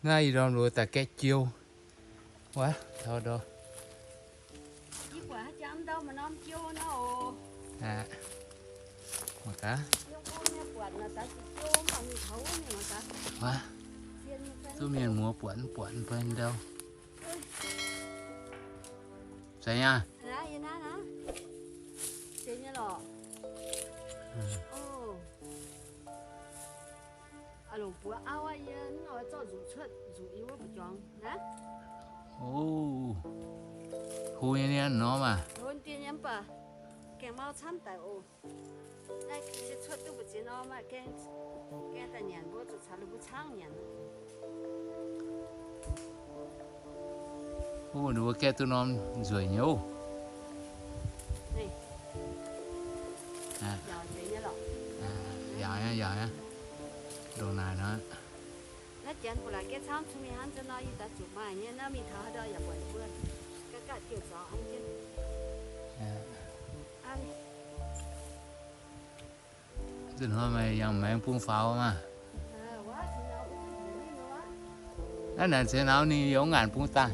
Naaiv ih ndorm luoz daaih gaeqv jiou. Wuov, taux ndor. Yie buatc haaix jangx ndau maaih norm jiou nor oc. Aqv, mangc gaax. Yie mbuo nyei buatc naaic daaih jiou mv baac mingh taux wuov mingh mangc gaax. Wuov, zien nyei fai duqv mienh muoz buatc mv buatc mv baac ndau. Zeiz nyei? Naaiv yie naaiv naaiv. Zeiz nyei lorqc. Oc. Aa, longc buoz auv aqv, yie mv oix zorqv nzuqc cuotv nzuqc yie wuov mbu'jorngx naaiv. Oc, hlo nyei nian norm aac. Hlo dien nyei mv baac gaengh mau camv daic oc. Naaiv se cuotv duqv mbu'ziex norm aqv, gaengh, gaengh daaih nyanc mbuo zuqc caux ninh mbuo caangv nyanc. Wuov ninh mbuo gaeqv duqv norm nzueic nyei oc. Yaauc nyei, yaauc nyei. Ndongc naaic nor. Naaiv janx ba'laqc gaeqv camv cun mingh hnangv nzunc nor, yie daaih zuqc maaih nyei naaiv mingh taux haaix ndau yaac buatc ninh mbuo ga'ga'v diuh zaux hnangv jienv. Nzunc hnoi meih yangh maengx bung faaux maah. Naaiv naaic ziex nauz ninh yaac ngaanc bung daaih.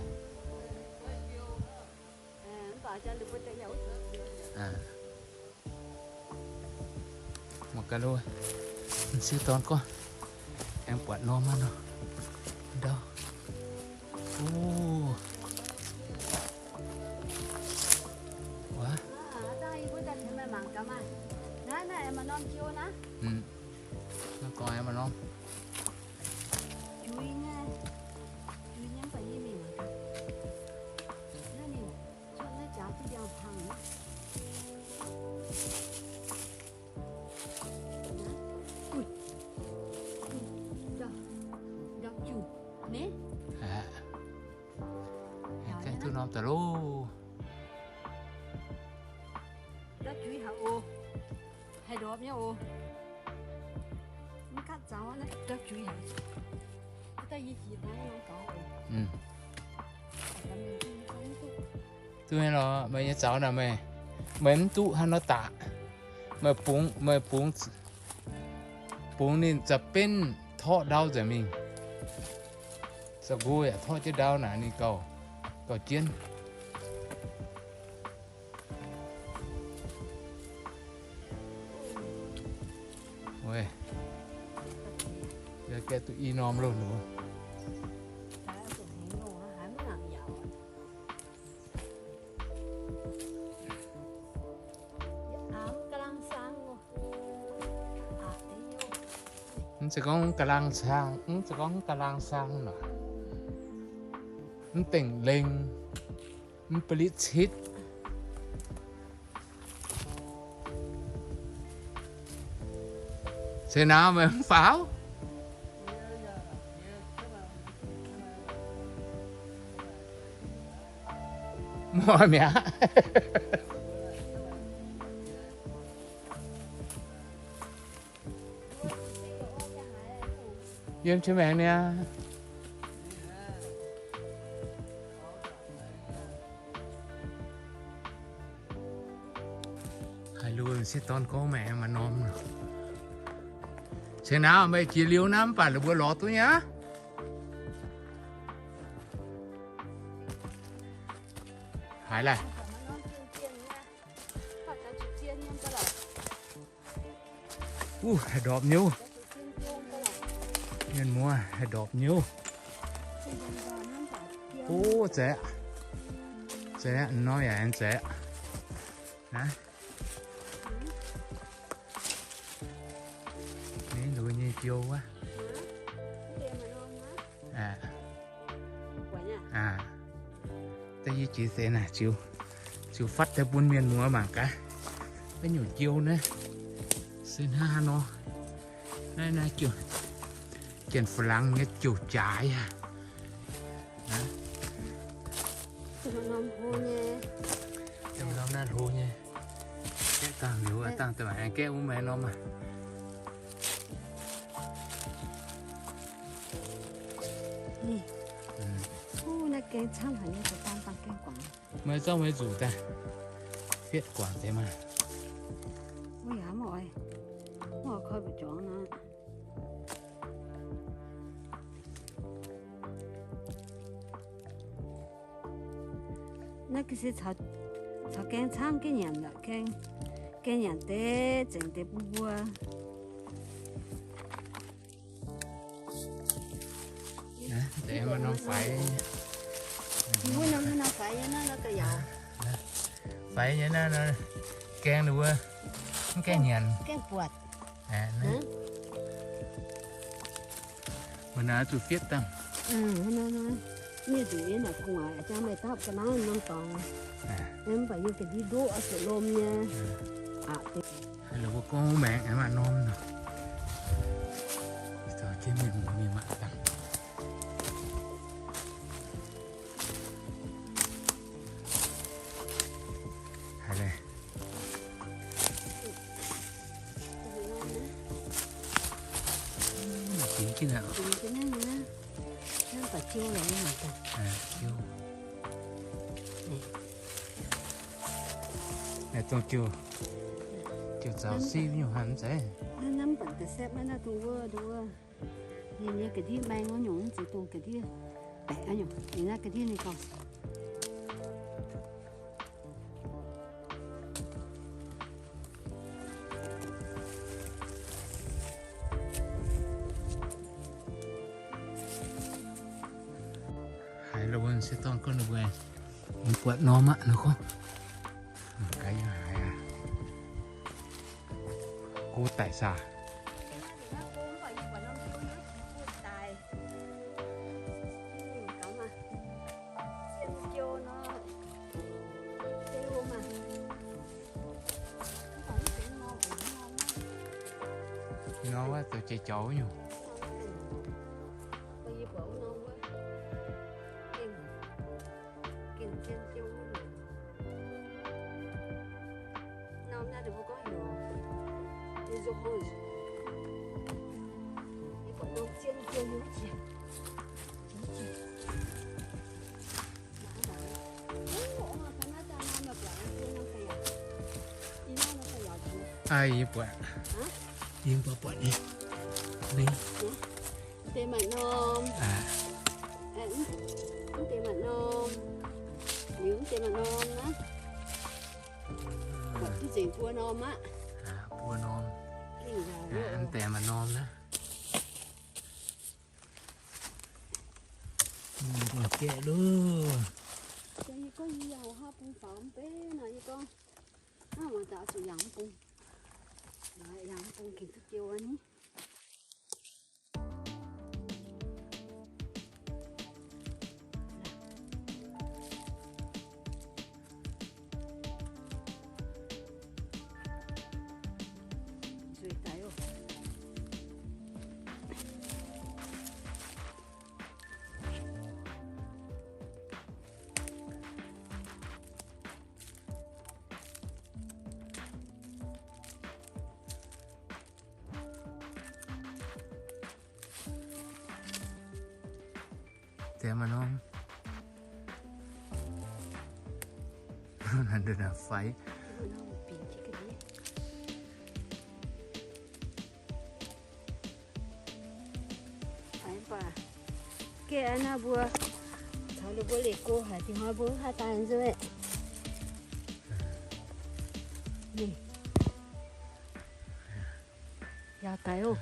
Mangc gaax lo, m'sieqv dorn gorngv aengx buatc norm maiv nor. Ndau. Wuov. Gorngv aengx maaih norm. Gaengh duqv norm daaih loh. Ndorpv juix haic oc. Haih ndorpc nyei oc. Mv gatv zaux naaiv ndorpv juix haic. Daaih yie jiex daaih norm gaux oc. Duqv nyei lorqc, meih nyei zaux naaic meih, meih mv duqv hnangv nor daqc. Meih bungx, meih bungx, bungx ninh za'benv torqv ndau nzengc mingh. Za'gengh yaac torqv jienv ndau naaic ninh gauh, gauh jienv. Weic, yaac gaeqv duqv i norm loh nor. Mv zeiz gorngv ga'laang saang, mv zeiz gorngv ga'laang saang nor. Mv dengh lengh, mv ba'litv citv. Se naaiv meih mv faaux? Mv oix mi'aqv. Yiem qiex maengx niaa. Haaix lungh m'sieqv dorn gorngv meih aengx maaih norm. Se naaiv meih jiex liuz naaiv mv baac la'buo lorz duqv nyei aqv. Haaix laih? Uh, haih ndorpc nyei. Mienh muoz, haih ndorpc nyei. O, zeiz aqv. Zeiz aqv, nor yaac aengx zeiz aqv. Naaiv. Ninh nduov nyei jiou wuov. Aa, da'yie jiex seix naaic ziux, ziux fatv daaih bun mienh muoz mangc gaax. Wuov nyungc jiou naaiv se hnangv haaix nor. Naaiv, naaiv jiouv, janx-fa'langx nyei jiouv jaaix aqv. Norm hlo nyei. Norm naaiv hlo nyei. Gaeqv dangh liuz, dangh daaih mangc aengx gaeqv wuov maaih norm aqv. Naaiv gaeng camv haic nyei, daaih daan dangh gaeng guangc. Meih zorqv meih nzuqc daaih, fietv guangc deix maah. Wuov yaac mv oix, mv oix koi mbu'jorngx nor. Naaiv ga'sie caux gaeng caangv, gaeng nyanc lorqc, gaeng, gaeng nyanc deix, zengc deix bun mbuo. Deix maaih norm faix. Wuov norm, norm faix nyei naaiv, norm ga'yaauc. Faix nyei naaiv, gaeng ninh mbuo mv gaengh nyanc, gaengh buatc. Mbuo naaiv zuqc fietv dangh. Mienh zuqc yie naaic gu'nguaaic jang meih dapv ga'naaiv norm dorngx. Mv baac yie ga'ndiev ndoqv oix zuqc lom nyei. Haaix lorqc mbuo gorngv maengx aengx maaih norm nor. Zaux jienv mienh mbuo mingh mangc dangh. Haiz leiz. Dingx jienv aqv. Dingx jienv naaiv, naaiv baac jiou lorqc, naaiv jiou. Naaiv dongh jiou, jiou zaux siqv nyungc haic mv zeiz. Naaiv mv baac ga'sepv naaiv, naaiv dongh wuov, dongh wuov. Ninh nyei ga'ndiev maeng wuov nyungc, mv zeiz dongh ga'ndiev baeqc wuov nyungc. Ninh naaiv ga'ndiev ninh gorngv. Haiz lo se dorn gorngv ninh mbuo buatc norm aqv nor gorngv. Ga'naaiv haiz aqv. Go daic saah? Nor wuov zoux jiex jauv nyungc. Aa, yie buatc. Yie buatc buatc nyei. Deix maaih norm. Mv deix maaih norm. Liuz mv deix maaih norm naaiv. Buatc duqv nzengc buo norm aqv. Buo norm. Mv deix maaih norm naaiv. Mbuo gaeqv loh. Yie gorngv yie yangh haav bung faaux mv bei nor, yie gorngv hnangv muonz daaih zuqc yangh mv bung. Yangh mv bung gengh duqv jiou ni. Nzueic daic oc. Deix maaih norm. Naaiv ndongc naaiv faix. Faix mv baac gaeqv naaiv mbuo caux ninh mbuo leih go haic, dingc hnoi mbuo mv haih daaih nzueic. Ninh yaac daic oc.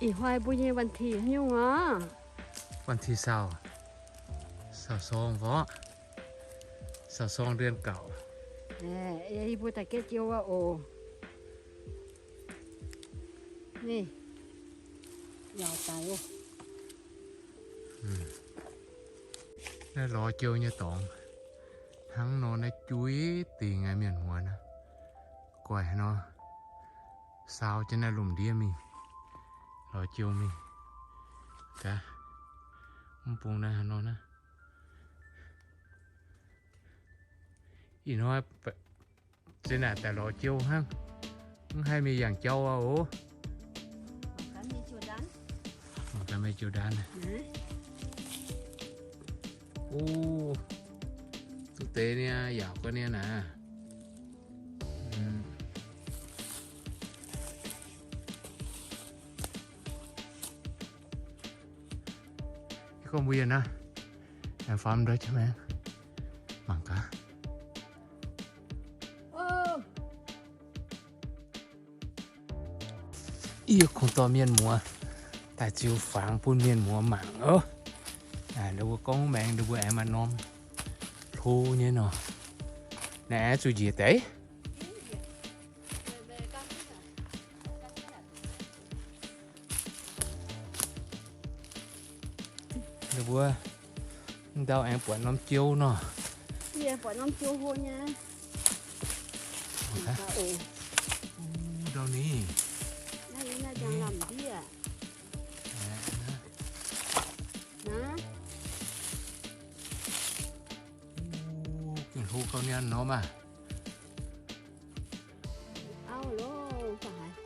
Ih hnoi mbuo nyei วันที่ haaix nyungc aqv? วันที่ saau, saau sorng fov, saau sorng เดือนเก้า. Yie mbuo daaih gaeqv jiou aqv oc. Ninh yaac daic oc. Naaiv lorz jiou nyei dorngx. Hnangv nor naaiv juiv dingc aqv mienh muoz naaiv. Guaih haaix nor, saau jienv naaiv lomh ndiev mingh, lorz jiou mingh. Gaax, mv bung naaiv haaix nor naaiv. Ih hnoi zinh naaic daaih lorz jiou hnangv, mv haih mingh yangh jauv aqv oc. Mangc gaax meih jiou ndaanv. O, duqv deix niaa, yaauc ga'niaa naaic. Gorngv mbuo yie naaiv, aengx faam ndoi jienv maengx, mangc gaax. Yie kungx dorh mienh muoz daaih ziux fangx bun mienh muoz mangc oc. Ndau mbuo gorngv maengx ndau mbuo aengx maaih norm hlo nyei nor. Naaiv aengx zuqc njiec deix. Ndau mbuo, ndau aengx buatc norm jou nor. Yie buatc norm jou hlo nyei. Ndau ni. Naaiv, naaiv njang lamh ndiev. Naaiv. Gengh hlo gauh nian norm aah. Auv loh, mv baac haiz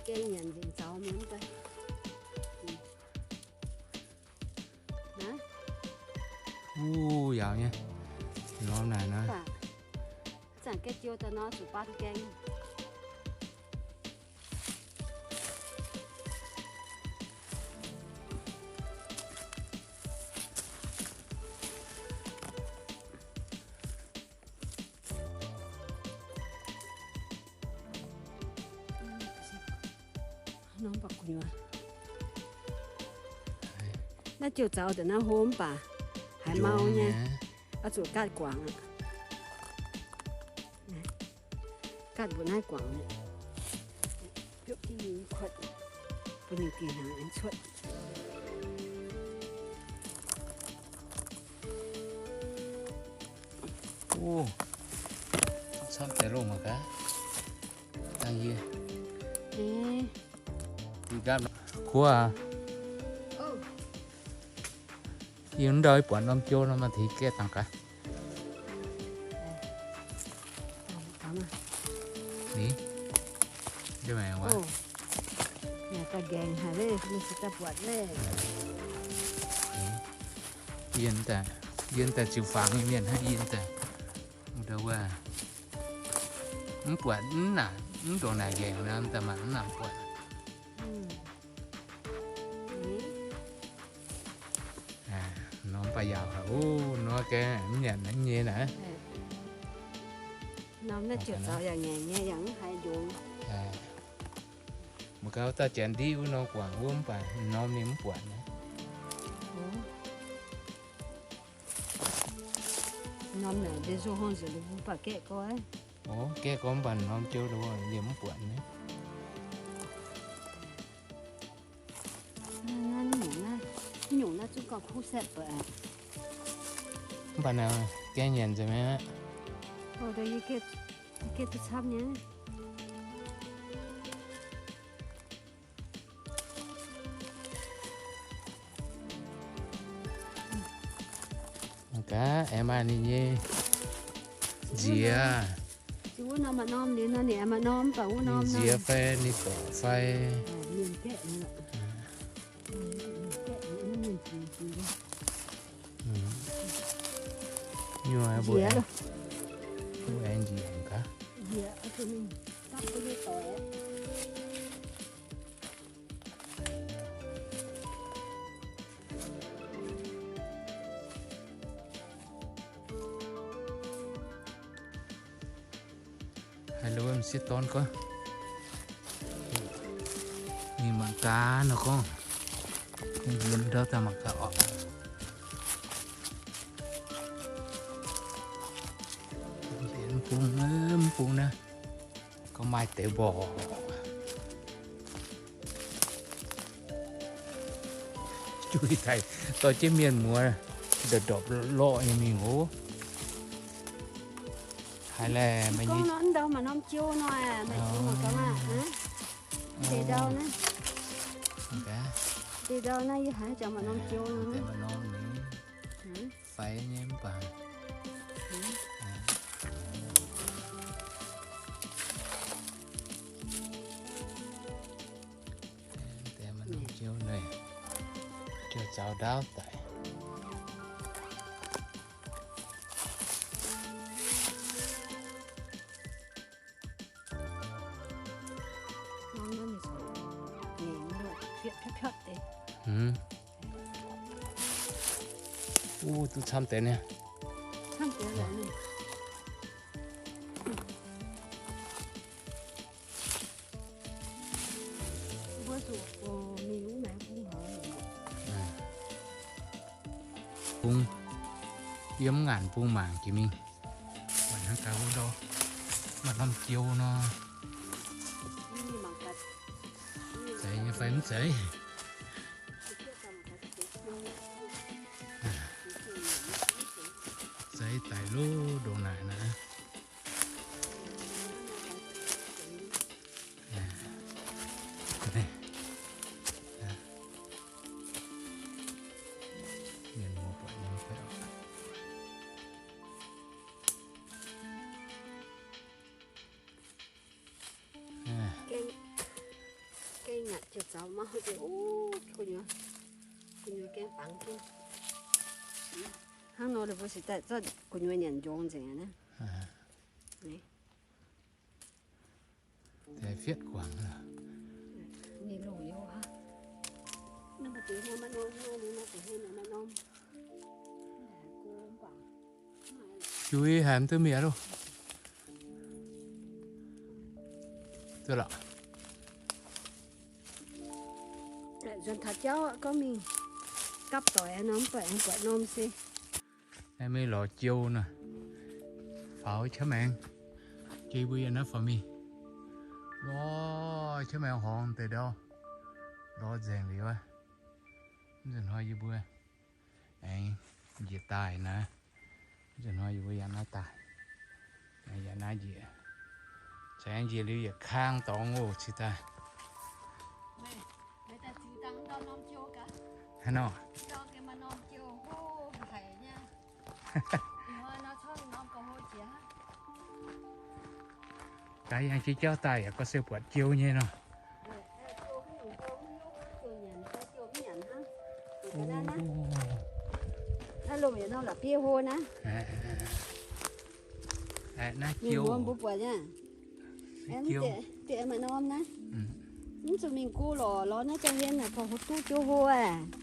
gengh nyanc nzengc zaux mienh mv bei. Wuov yaauc nyei, norm naaic nor. Zanc gengh jiou daaih nor zuqc baan gaeng. Norm baac gu'nyuoz. Naaiv jiouh zaux deix naaiv hlo mv baac haiz mau nyei. Oix zuqc gaatv guangc aqv. Gaatv mbuoqc naaiv guangc. Biopv jienv kuotv, bun ninh geh hnaangx aengx cuotv. O, camv deix loh mangc gaax. Dangh yie. Kuv aac. Yie ndau ih buatc norm jou nor maaih teix gaeqv dangh gaax. Ni, yie daaih nqaengc haic, mv daaih buatc. Yie daaih, yie daaih ziux fangx nyei mienh hnangv, yie daaih wuov, mv buatc, mv naaic, mv ndongc naaic nqaengc nor, daaih mangc mv nangc buatc. Norm baac yaauc haic, o, nor gaengh mv nyanc naaiv nyei naaiv. Norm naaiv ziouc zaux yaac ngaengc nyei, yaac mv haiz njongx. Mbuo gauh dauh janx ndiqv wuov norm guangc wuov mv baac norm ninh mv buatc naaiv. Norm naaic ndie nzungh hngongh nzengc, mbuo baac gaeqv gorx. O, gaeqv gorx mv baac norm jou liemh mv buatc naaiv. Naaiv nyungc naaiv, nyungc naaiv zungv gauh kuv setv baac. Mv baac naaiv gaengh nyanc nzengc mi'aqv. Yie gaeqv duqv camv nyei. Mangc gaax, aengx maaih ninh nyei nziex. Wuov norm maaih norm liuz nor, ninh aengx maaih norm, mv baac wuov norm nziex fai ninh dorc fai. Nyuoz mbuo aengx njiec gaax. Haaix lo m'sieqv dorn gorngv, ninh mangc gaax nor gorngv, yie ndau daaih mangc gaax orqc. Mv bung, mv bung naaiv, gorngv maaih deix mborqc. Juiz daaih dorh jienv mienh muoz ndopv-ndopv lorqc nyei mingh oc. Haiz laeh, meih nyei ndau maaih norm jou nor, meih ziux mangc gaax maah. Deix ndau naaiv, deix ndau naaiv yie haiz jangx maaih norm jou nor. Faix nyei mv baac. Deix maaih norm jou naaiv, jouh zaux ndaauv daic. Uv, duqv camv deix niaa. Camv deix lorqc. Mbuo zuqc mingh wuov maengx bung haic. Bung, yiem mv ngaanc bung mangc jiex mingh. Buatc hnangv gaax wuov ndau, maaih norm jiou nor. Zeiz nyei fai mv zeiz? Zeiz daic loh ndongc naaic naaiv. Mienh muoz-doic nyei fai oc. Gaeng, gaeng nyanc ziouc zaux mauv deix, o, gu'nyuoz, gu'nyuoz gaeng fangx jienv. Hnangv nor ninh mbuo cingx daaih zorqv gu'nyuoz nyanc njongx nzengc aqv naaiv. Deix fietv guangc. Ninh longc liuz aqv. Juiz haic mv duqv mienh loh. Duqv lorqc. Nzuonx taux jauv gorngv mingh gapv doic nor mv baac aengx buatc norm se. Naaiv mingh lorz jiou nor, faaux qaqv maengx. Jiex mbuo yiem naaiv faaux mingh. Lorz qaqv maengx horngz deix ndau, lorz nzengc liuz aqv. Mv nzunc hnoi yie mbuo aengx njiec daaih naaiv. Mv nzunc hnoi yie mbuo yangh naaiv daaih. Yangh naaiv njiec. Caux aengx njiec liuz yietc kang dorngx oc cingx daaih. Haaix nor? Gaax yangh jiex jauv daaih yaac gorngv se buatc jiou nyei nor. Naaiv lomh yietc norm la'bieiv hlo naaiv. Naaiv jiou mbuo buatc nyei. Diex maaih norm naaiv. Mv zuqc mingh go lorqc, lorz naaiv jauv hien naaic, corc duqv jiou hlo aqv.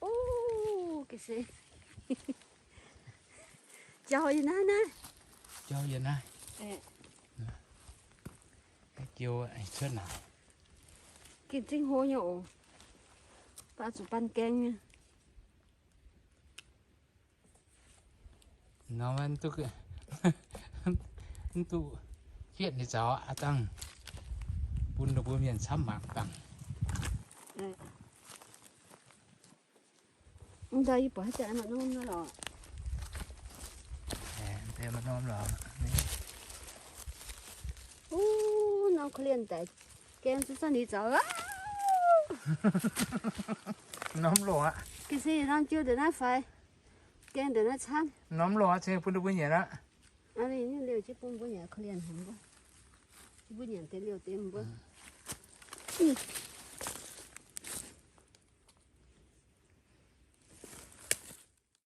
O, ga'sie. Jauv yiem naaiv naaiv. Jauv yiem naaiv. Jiou cuotv naaic. Gengh zingh hlo nyei oc. Baac zuqc baan gaeng nyei. Nor mv duqv, mv duqv fietv ninh zaux aqv dangh. Bun ninh mbuo mienh camv mangc dangh. Mv ndau yie buatc haaix zanc maaih norm nor lorqc. Maaih norm lorqc. Uv, norm korv-lienh daic, gaeng zungv zanc ninh zaux aqv. Norm lorqc aqv. Ga'sie norm jiou ndongc naaiv faix. Gaeng ndongc naaiv camv. Norm lorqc aqv, cingx bun ninh mbuo nyanc aqv. Aa, ninh liouh jienv bun mbuo nyanc korv-lienh haic mbuo. Mbuo nyanc deix liouh deix mbuo.